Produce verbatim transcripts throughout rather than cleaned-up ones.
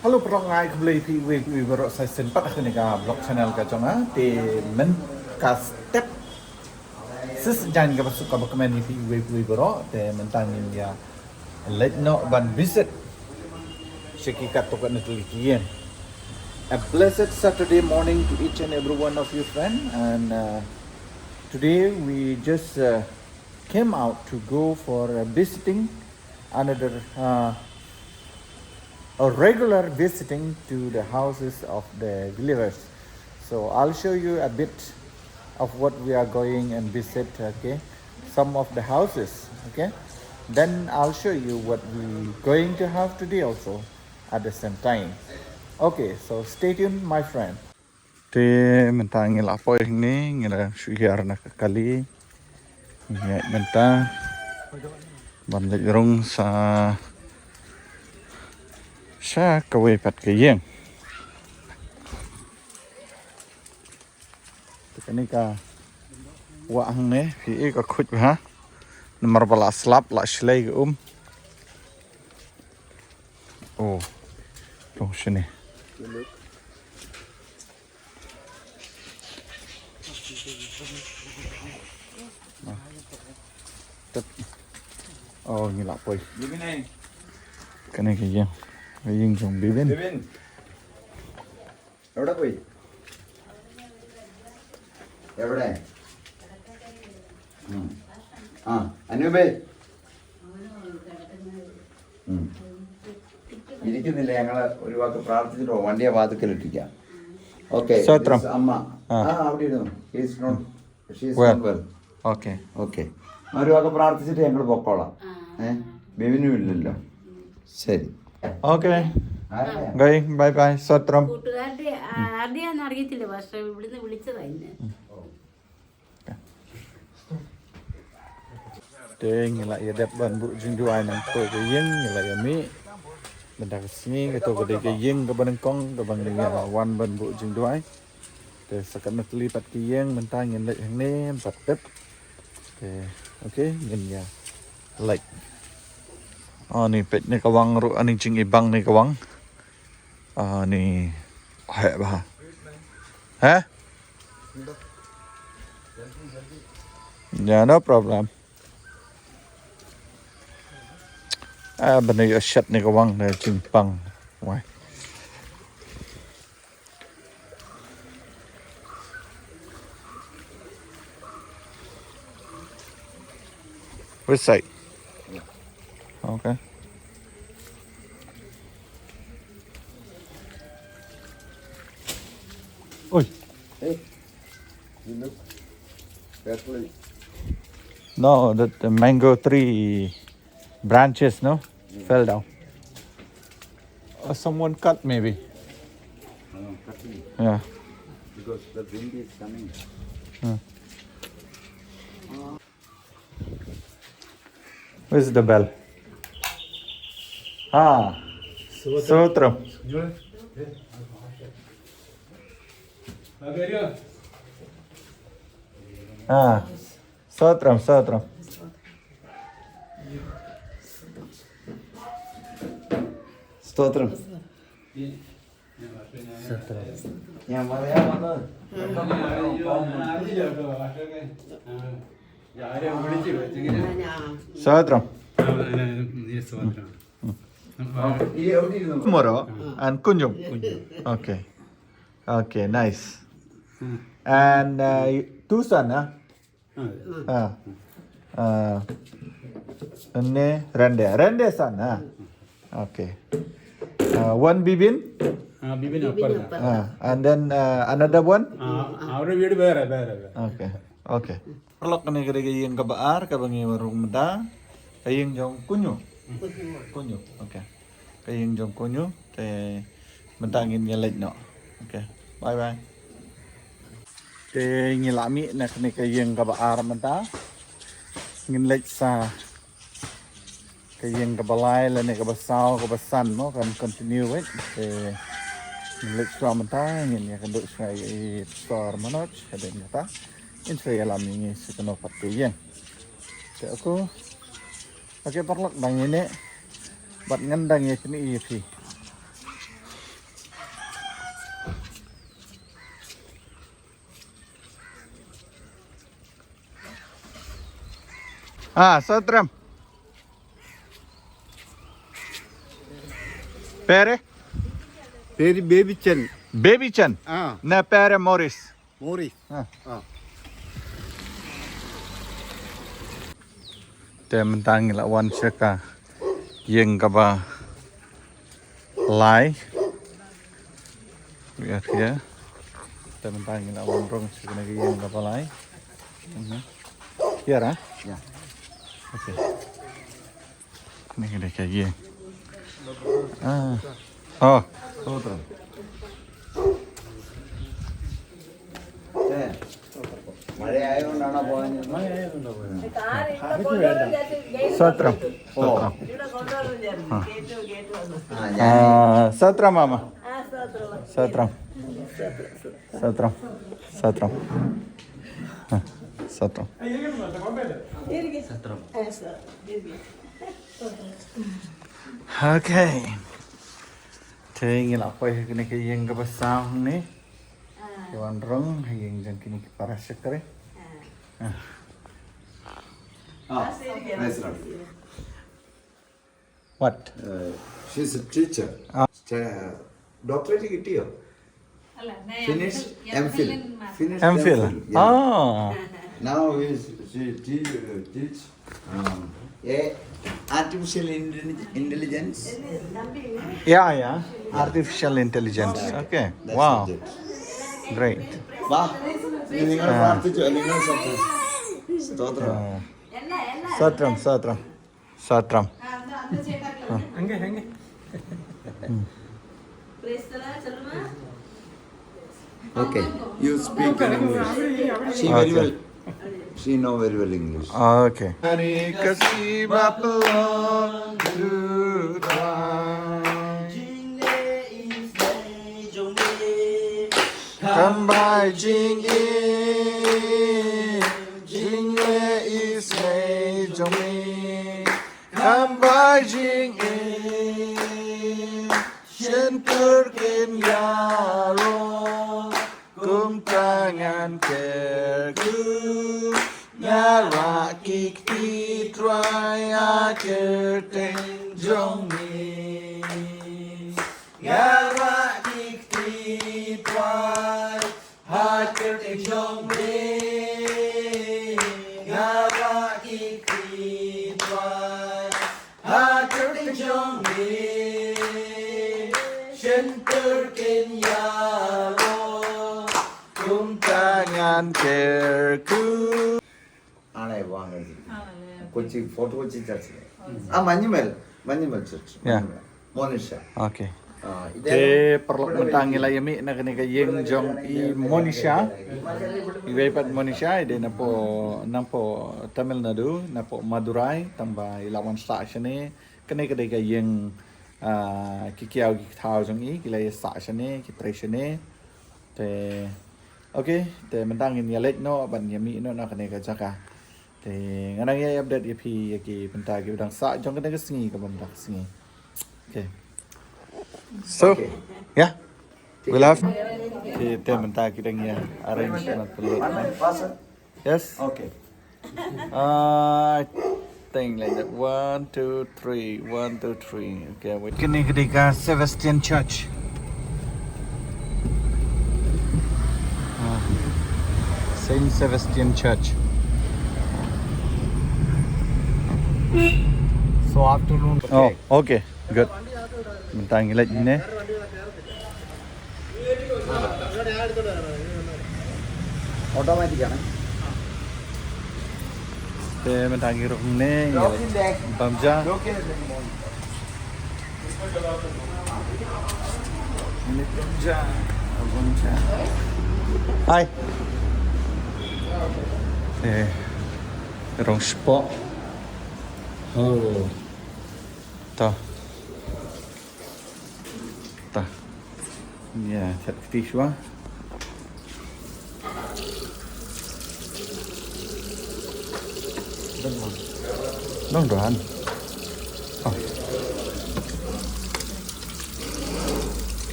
Hello paralok, nga ai khublei ïa phi uwei pa uwei baroh sa shisien pat ha kane ka vlog channel ka jong nga. Te mynta ka step shisien kaba suk kaba kmen ïa phi uwei pa uwei baroh. Te mynta ngin ïa leit noh ban visit sha ki katto katne tylli ki ïing. A blessed Saturday morning to each and every one of you, friend. And uh, today we just uh, came out to go for uh, visiting another uh, a regular visiting to the houses of the believers. So I'll show you a bit of what we are going and visit, okay? Some of the houses, okay? Then I'll show you what we going to have today also at the same time. Okay, so stay tuned, my friend. Te mynta ngi la poi hangne, ngi la shu hiar na ka kali. Ngi mynta ban leit rung sa, sa kawei pat ka ïing. Te kane ka wah hangne, phi i ka khuid bha. Namar ba la slap, la shlei ka um. Oh, to shane. Oh, ngi la poi. Bibin ai. Kane ka ïing. Ka ïing jong Bibin. Bibin. എവിടെ പോയി? എവിടെ? ഉം. ആ, അനൂപേ. ഉം. ഇരിക്കുന്നില്ല, ഞങ്ങള് ഒരു വാക്ക് പ്രാർത്ഥിച്ചിട്ട് പോവാം. വണ്ടിയെ വാതിക്കൽ ഇട്ടിരിക്കാം. ഓക്കെ, സ്തോത്രം. This അമ്മ. ആ. ആ, അവിടെ ഇരുന്നു. She is not, she is Well. Not well. Okay. Okay. ഒരു വാക്ക് പ്രാർത്ഥിച്ചിട്ട് ഞങ്ങൾ പൊക്കോളാം. ഏ, ബിബിനും ഇല്ലല്ലോ. ശരി. Okay. ആരാ? Going, bye bye, സ്തോത്രം. കൂട്ടുകാരുടെ, ആ, ആരുടെയാന്ന് അറിയത്തില്ല, പക്ഷെ ഇവിടുന്ന് വിളിച്ചതാ എന്നെ. Te ngi la ïa dep ban buh jingduwai nangto ka ïing, ngi la ïa mih. Mynta ka sngi kato ka dei ka ïing kaba nyngkong kaba ngi la wan ban buh jingduwai. Te sa katno tylli pat ki ïing mynta ngin leit hangne, ngin pat tip. Te, okay, ngin ïa leit. Ani peit ne ka wang ruh, ani jingibang ne ka wang. Ani heh bha. Heh? Yeah, no problem. Ah, bana ïoh shet ne ka wang da jingpang. Wai. Which side? Okay. Oi. Hey, you look carefully. No, that the mango tree branches, no? Yeah. Fell down. Or someone cut maybe. Someone cutting. Yeah. Because the wind is coming. Hmm. Where's the bell? Ah. Sotram. Ah. Sotram, sotram. Sotram. Sotram. Tomorrow and Kunjum. Okay. Okay, nice. And uh, two son, huh? Ah. Ah. Anne Rande. Rande son, ah. Okay. Uh, one Bibin? Ah, Bibin upper. Ah, and then uh, another one? Ah, avrude veedu vere, vere, vere. Okay. Okay. Paralok, kane ka dei ka ïing kaba ar kaba ngi wan rung mynta. Ka ïing jong Kunyu. Kunyu. Okay. Ka ïing jong Kunyu. Te mynta ngin ïa leit noh. Okay. Bye bye. Te ngi la mih na kane ka ïing kaba ar mynta. Ngin leit sa ka ïing kaba lai lane kaba saw kaba san mo, kan continue wei. Te ngin leit shuwa mynta, ngin ïa kynduh shuwa ïa i Pastor Manoj hadien kata. Ngin shuwa ïalam ïa ngi sa kano pat ka ïing. Te okay. Okay paralok, dang ïa ne bad ngan dang ïa kane ïa phi. Ah, Sotram. Pere? Pere Baby Chan. Baby Chan. Ah. Na pere Morris. Morris. Ah. Ah. Te mynta ngi la wan sha ka ïing kaba lai. We are here. Te mynta ngi la wan rung sha kane ka ïing kaba lai. Mhm. Here, ah? Yeah. Okay. Kane ka dei ka ïing. Ah. Oh. Sotram. Sotram. Ah, Sotram, mama. Sotram. Sotram. Sotram. Ah, Sotram. Okay. Te ngi la poi ha kane ka ïing kaba saw hangne. Ki wan rung ha ïing jong kine ki para shakri. Ah. Ah, nice one. What? Uh, she's a teacher. Ah. Doctorate ki tio. Finished M Phil. Finished M Phil. M Phil. Yeah. Oh. Now is she te- uh, teach um, yeah, artificial intelli- intelligence. Yeah, yeah. Artificial intelligence. Okay. Wow. Great. Wow. Ini kan artificial intelligence. Sotram. Sotram, Sotram. Sotram. Okay. You speak in English. She very well. She know very well English. Okay. Ani ka sima pelong tu tai. Kam bai jingim, jingleh isynei jong me. Kam bai jingim, shyntur kin ïaroh, kumta ngan kyrkhu, nga rah ki kti Trai ha kyrteng jong me. Nga rah ki kti Trai ha kyrteng jong me. Nga rah ki kti Trai ha kyrteng jong me. Shyntur kin ïaroh, kumta ngan kyrkhu. Anai wang lagi. Hallelujah. Kochi, Fort Kochi church. Ah, Manyumel. Manyumel church. Yeah. Manyumel. Monisha. Okay. Ah, ida. Te paralok, mynta ngi la ïa mih na kane ka ïing jong i Monisha. Iwei pat Monisha, i dei napoh, napoh Tamil Nadu, napoh Madurai, tangba i la wan sah shane. Kane ka dei ka ïing, ah, ki kiaw ki thaw jong i, ki la ïa sah shane, ki trei shane. Te, okay, te mynta ngin ïa leit noh, ban ïa mih noh na kane ka jaka. Te, ngan nang ïa update ïa phi, ïa ki bynta ki ba dang sah, jong kane ka sngi, ka bynta ka sngi. Okay. So, okay. Yeah. We love. Te, te mynta ki dang ïa arrange na pynlut. Yes. Okay. I think like that. One, two, three. One, two, three. Okay, wait. Kane ka dei ka Sebastian Church. Ah, Saint Sebastian Church. So afternoon. Oh, okay. Good. Mynta ngi leit ne. Automatic ya, na? Te mynta ngi rung ne, ngi bam ja. Ngi bam ja, bam ja. Hai. Te rung spot. Oh. Ta. Ta. Ïa, chat kti shuwa. Dang don. Oh.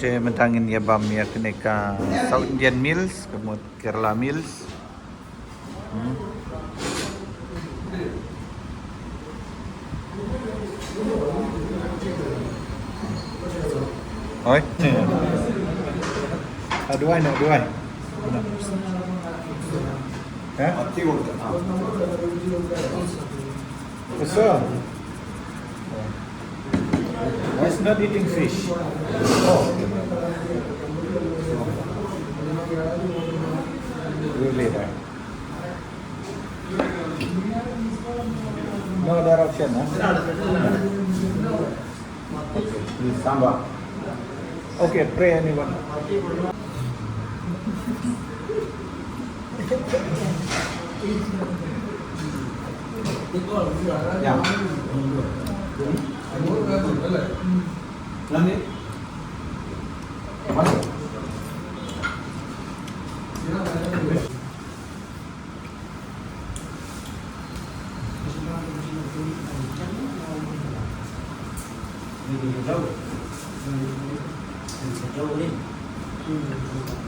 Te mynta ngin ïa bam ïa kane ka South Indian meals, ka mut Kerala meals. Hmm. Oi. Aduai, no, aduai. Hah? What's up? He's not eating fish. Oh. Really, right? No other option, huh? Okay, please, sambar. Okay, pray anyone. Yeah. Nani?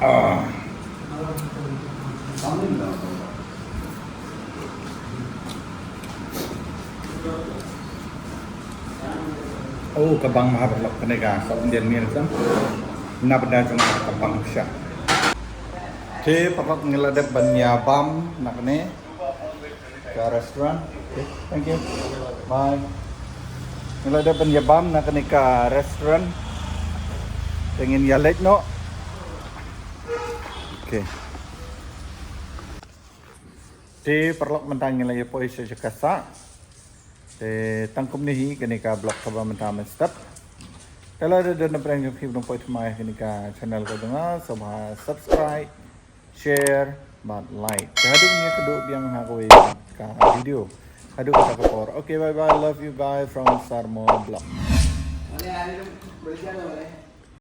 Ah. Oh, ka bang ma ha paralok kane ka South Indian meal kan. Na bynta jong ka bang sha. Te paralok ngi la dep ban ïa bam na kane ka restaurant. Okay, thank you. Bye. Ngi la dep ban ïa bam na kane ka restaurant. Te ngin ïa leit noh. Okay. Te paralok mynta ngi la ïa poi sha jaka sah. Te tang kumne hi kane ka vlog kaba mynta mynstep. Te lada don na pdeng jong phi ba poi thymmai ha kane ka channel ka jong nga, sngewbha subscribe, share bad like. Te haduh ngin ïakynduh biang ha kawei ka video. Haduh kata ka por. Okay, bye bye. Love you guys from Sarmo Vlog.